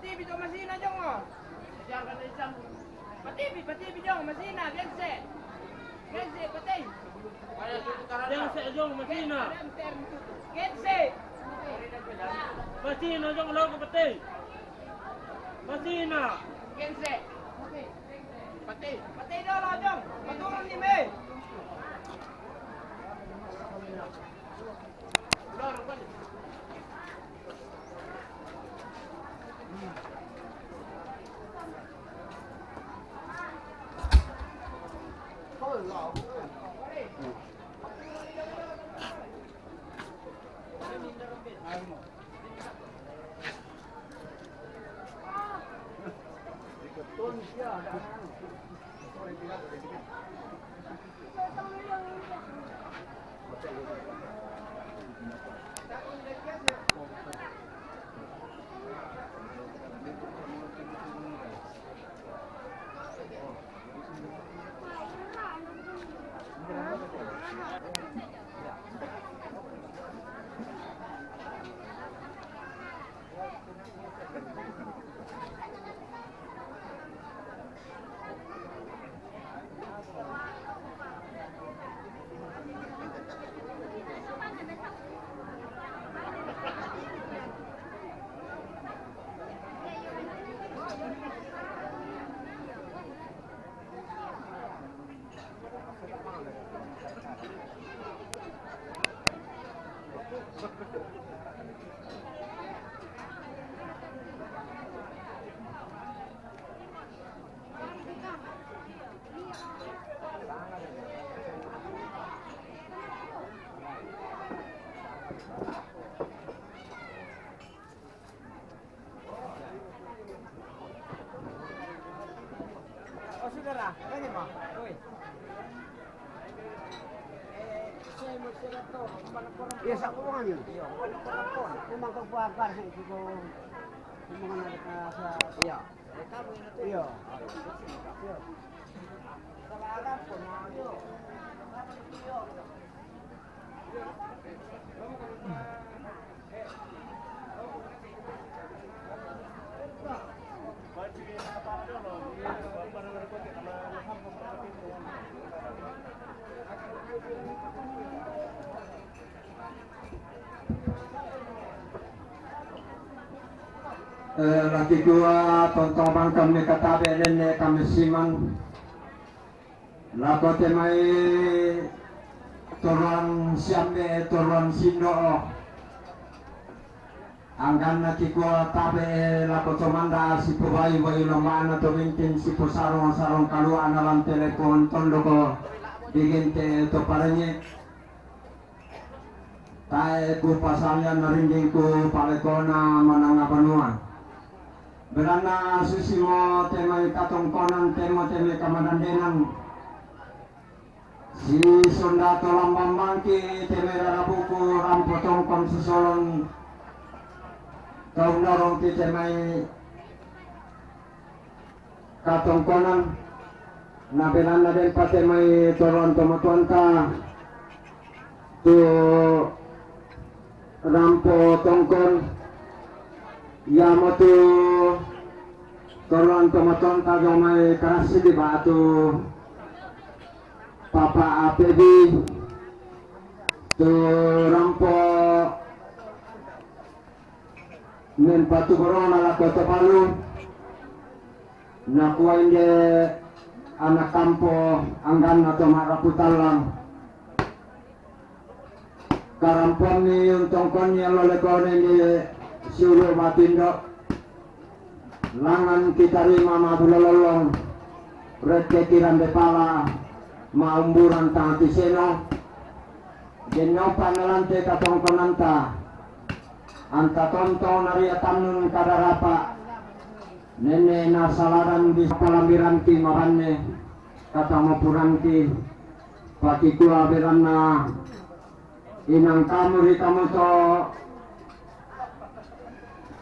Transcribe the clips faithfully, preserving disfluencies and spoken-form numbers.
Pati bi jong masina jong, oh. Pati bi, pati bi jong masina, gense. Gense, pati. Gense jong masina. Gense. Masina jong lo ko pati. Masina. Gense. Pati. Pati dolo jong. Paturun ni me. Oh, sudara, ini mah. Oi. Iya, sa ko ngani. Iya, ko ko. Ko man ko kuha par sa ko. Ko man na ka sa. Iya. Iya. Iya. Sa ko na. Iya. Eh, laki dua, tontong bangkam ni katabe nene kami siman. Lako te mai toruan siambe, toruan sindo. Anggan na kikua tabe lako tomanda sipo bayu, bayu lomana to mintin sipo sarong, sarong kalua na lan telepon tondoko digente to paranye. Tae ku pasalia na rinding ku palekona mananga banua. Berana susi mo te mai katongkonan, te mo te mai kamadandenan. Si sonda to lambang mangki te mai rarabuku rampo tongkon sisolon. Tau norong ti te mai katongkonan, na benan na den pate mai toron tomatuanta tu rampo tongkon, ya mo tu toron tomatuanta jo mai karasi di batu papa apebi tu rampo Nen patu korona lako to palu, na kuainde anak kampo anggan na to marapu talang. Karampon ni untong kon ni alo lekone ni siulu matindo. Langan kita rima mabula lolong. Rete kiran de pala maumburan tangati seno. Denopa nalante katongkonanta. Anta tontong naria tannun kadarapa. Nene na saladan di palambiranti mabanne. Kata mapuranti. Pakikua beranna. Inang kamu ri kamu to.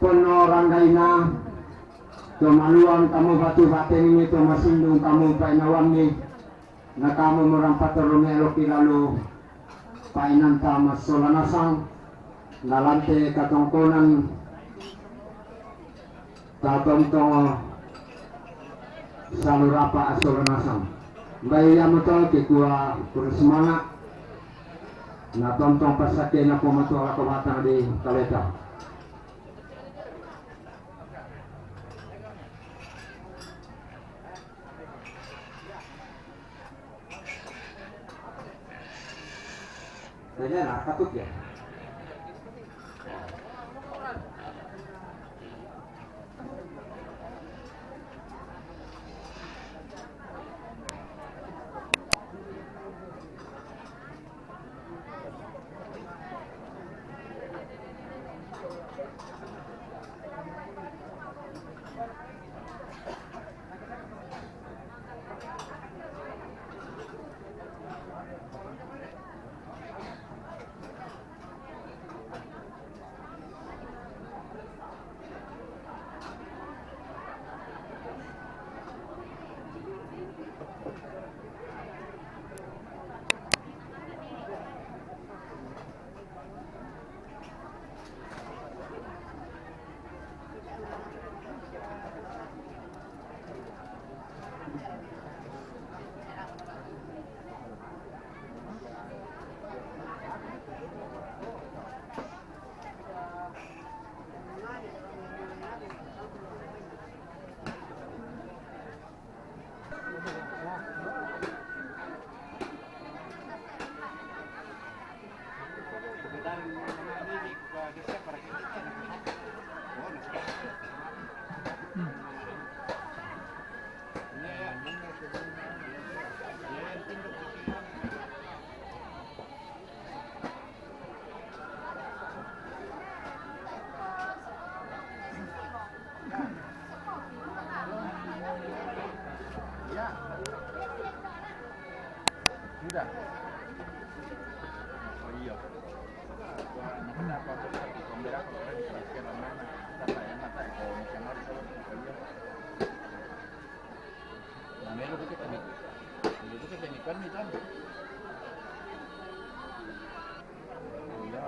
Pono ranggaina. To maluang kamu batu batengni to masindung kamu painawanni. Na kamu murang patoro meloki lalu painanta masola nasang, nalante katongkonan, Tatontong salu rapa' aso lanasang. Mbae iamoto ke kua kurang sumanga', natontong passakkena Puang Matua lako batang di kaleta. Tanya lah, katut ya. Iya. Sudah. Oh iya. Wah, ini kenapa? Pembela kok orang dijelaskan mana? Kita tanya mata, kalau misalnya di sana, oh iya. Nah, melo kita kami. Melo kita kami kan, nih, kan? Iya.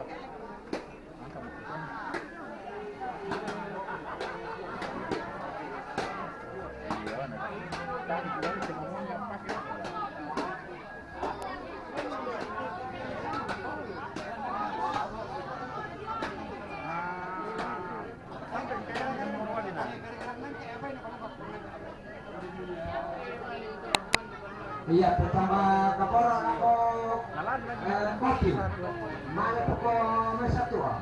Iya, pertama kaporo lako, eh, kopi. Mane poko mesa tua.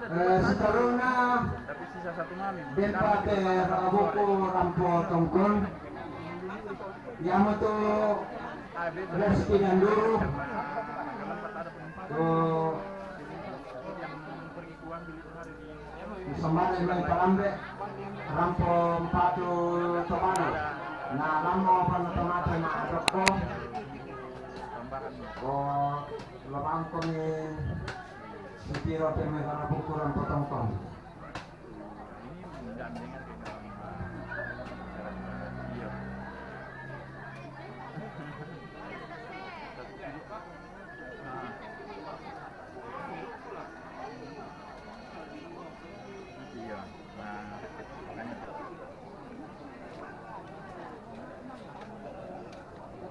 Eh, seteruna dempa te rakabuku rampo tongkon. Yamato Reski Danduru. Ko Sembada mai palambe, rampo mpatu tobano. Na lammo panna tomate ma dokko. O, lobangkomi sitiro pemehara buku rampo tongkon. Iya. Nah, makanya.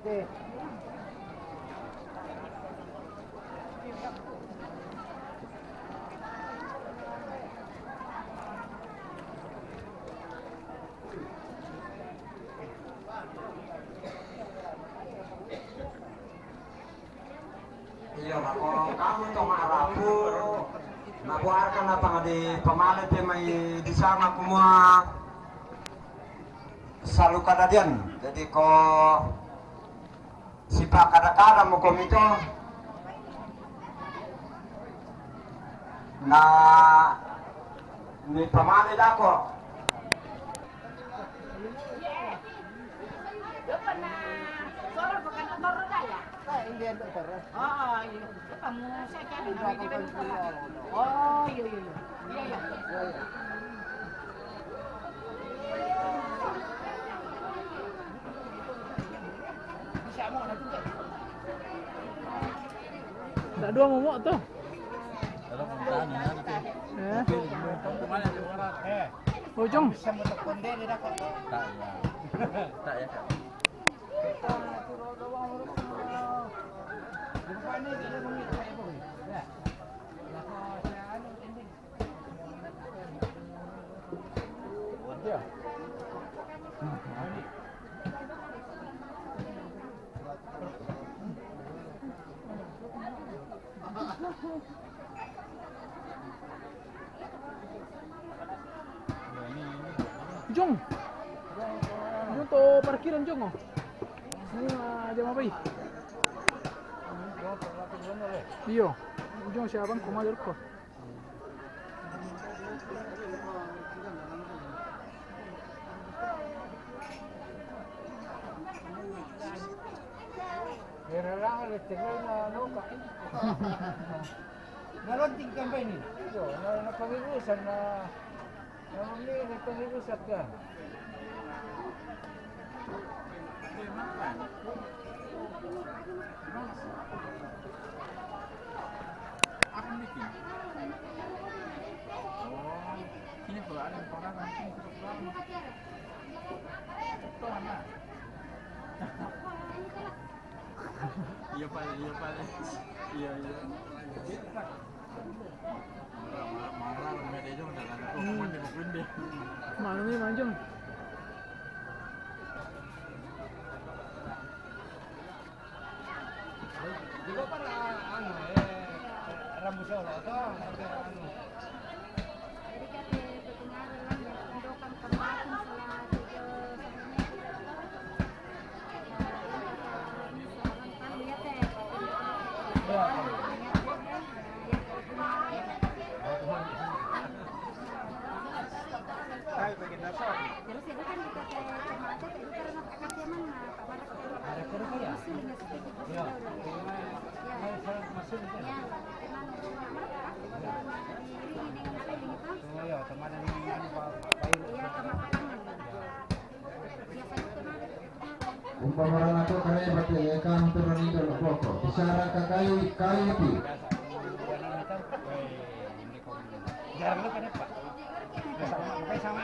Oke. Iya, mako kamu to marapu. Nabuarkan apa di pemale te mai di sana kumua salu kadadian. Jadi ko sipa kada-kada mo komito. Na ni pemale dako. Ndak dua momok tuh. Eh. Ujung. Tak ya. Tak ya, Kak. Jong. Jong to parkiran, Jong, oh. Ini mah jam apa, ih? Iyo. Jong siapa, kuma jurko. Era lang, retirar na, ano ka? Naronting ka ba ini? Iyo, na, napangirusan na, na, may napangirusan ka. Apa bikin? Oh, ini kalau ada yang parah, nanti kita pulang. Itu mana? Iya, Pak, iya, Pak. Iya, iya. Marah, marah, marah, marah, dia juga udah kagak tahu, hmm, kapan dia mau pindah. Malu nih, Manjung. Juga para, anu, eh, rambu solo, atau, anu. Umpama rana ko kareba te, eh, kan turun itu lo poko. Bicara kakai, kai ti. Jarang lo kan, Pak. Sama, sama, sama, sama, sama.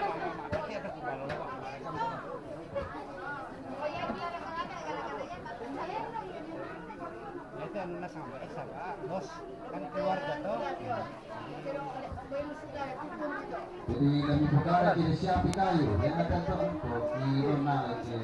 Itu anu na sama, eh, sama, bos. Kan keluarga to. Jadi lebih perkara jadi siapa kayu, yang ada to, di mana aja.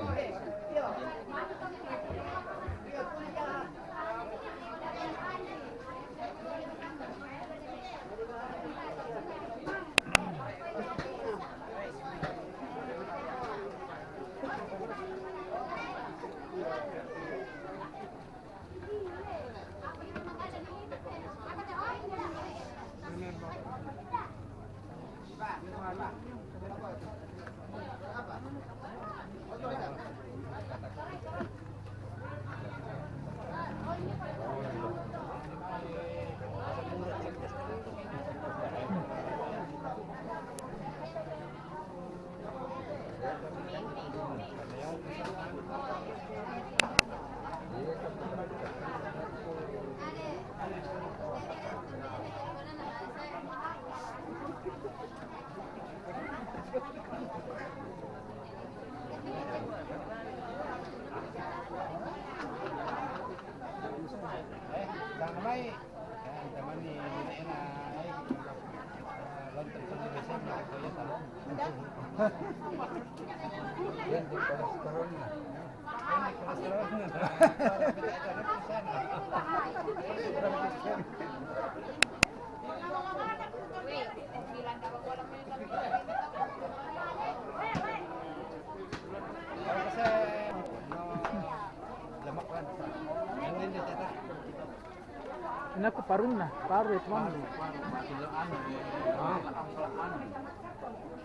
Ini aku parun na, paru itu mah.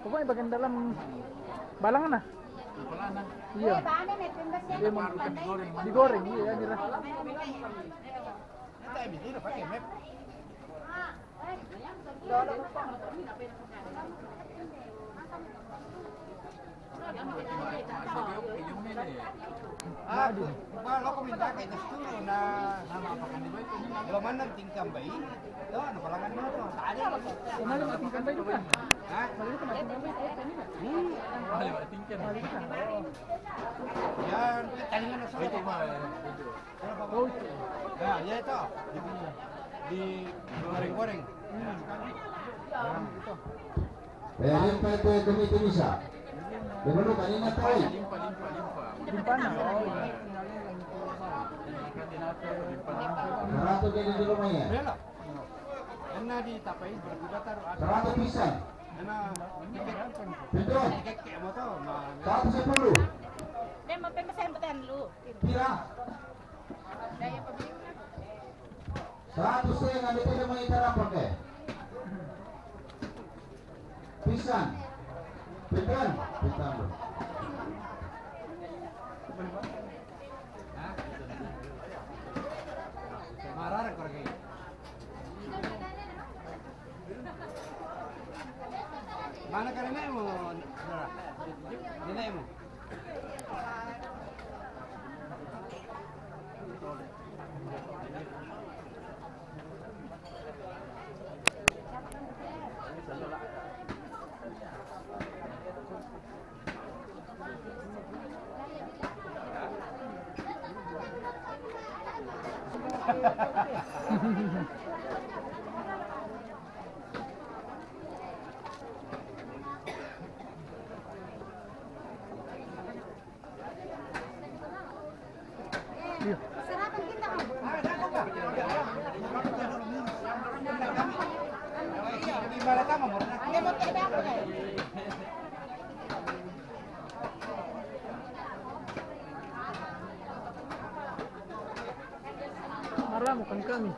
Pokoknya bagian dalam balang na. Iya. Dia mau digoreng, iya, dirah. Ah, ba, loko minta ka itu suru na, nama apa kan itu? Lo mana tingkam bayi? Lo, anu palangan mo to? Tadi. Kemana mau tingkam bayi juga? Hah? Balik ke tingkam bayi. Hmm. Balik tingkam. Balik ke. Yan, tadi mana suru? Itu mah, ya, itu. Ya, ya itu. Di, di goreng-goreng. Ya, sekali. Eh, limpa itu komite misa. Di mana kanina tahu? Limpa, limpa, limpa. Limpa na. Oh. Seratus jadi di rumah ya? Bela. Karena di tapai berkuda taruh ada. Seratus pisan. Karena tiket. Betul. Tiket kayak motor. Nah, seratus sepuluh. Dia mau pemesen betan lu. Pira? Satu setengah, dia tidak mau itar apa ke? Pisan. Pitan. Pitan. Marah korang. Mana ka nenekmu, saudara? Nenekmu? Marah bukan kami.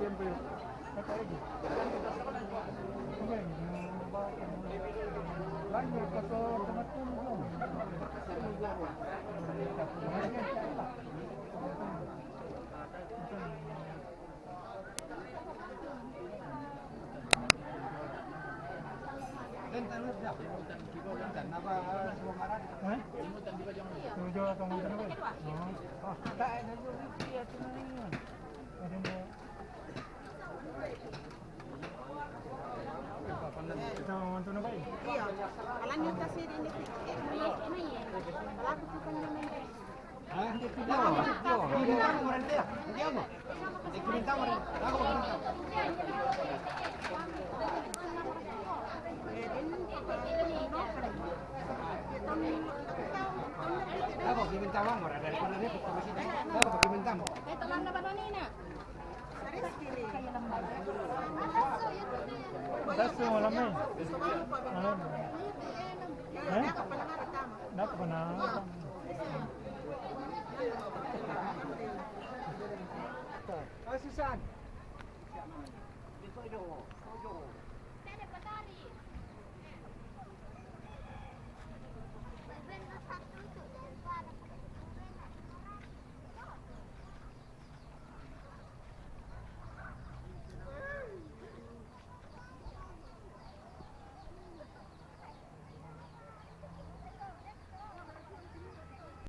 Siempre. Tasu malam ni. Malam. Eh? Nako pa na. Tasu saan?